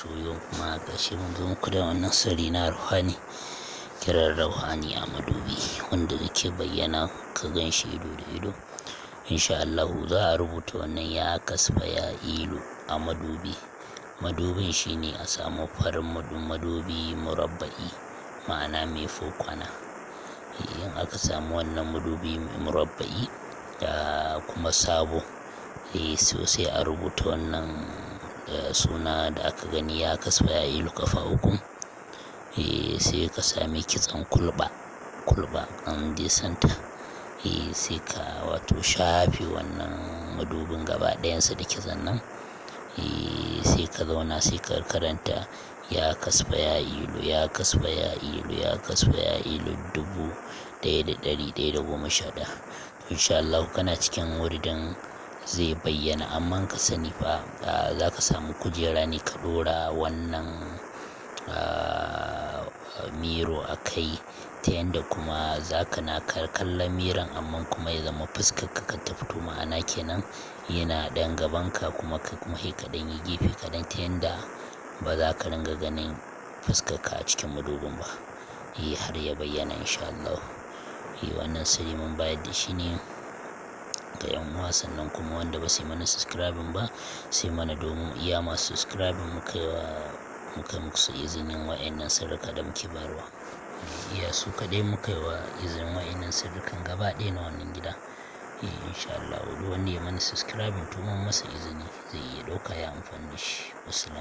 Yau kuma gashi mun zo muku da wannan sirri na ruhani, kiran ruhani a madubi wanda yake bayyana ka gan shi ido da ido. Insha Allahu za a rubuta wannan ya kasfa ya ilu a madubi. Madubin shine a samu farin madubi murabba'i, ma'ana mai fokwana. In aka samu wannan madubi murabba'i da kuma sabo, so sai a rubuta wannan suna da aka gani ya kasfa ya ilu ƙafa uku. Sai ka sami kitson kulɓa, kulɓa an dai santa. Sai ka wato shafe wannan madubin gaba ɗayansa da kitson nan. Sai ka zauna sai ka karanta ya kasfa ya ilu, ya kasfa ya ilu, ya kasfa ya ilu 1111. Insha Allahu kana cikin wuridin zai bayyana, amma ka sani fa za ka samu kujera ne ka ɗora wannan miro a kai ta yanda kuma za ka na kallon miron, amma kuma ya zama fuskar ka kar ta fito, ma'ana kenan yana ɗan gabanka kuma kai kuma sai ka ɗan yi gefe kaɗan ta yanda ba za ka ringa ganin fuskar ka a cikin madubin ba. Har ya bayyana insha Allahu. Wannan sirri mun bayar da shi ne ga 'yan uwa, sannan kuma wanda ba su yi mana subscribing ba sai mana, domin iya masu subscribing muka yi wa muka musu izinin wa'yannan sirrika da muke bayarwa. Iya su kaɗai muka yi wa izinin wa'yannan sirrikan gaba ɗaya na wannan gida. Insha Allahu duk wanda ya mana subscribing to mun masa izini zai iya ɗauka ya amfani da shi. Wassalam.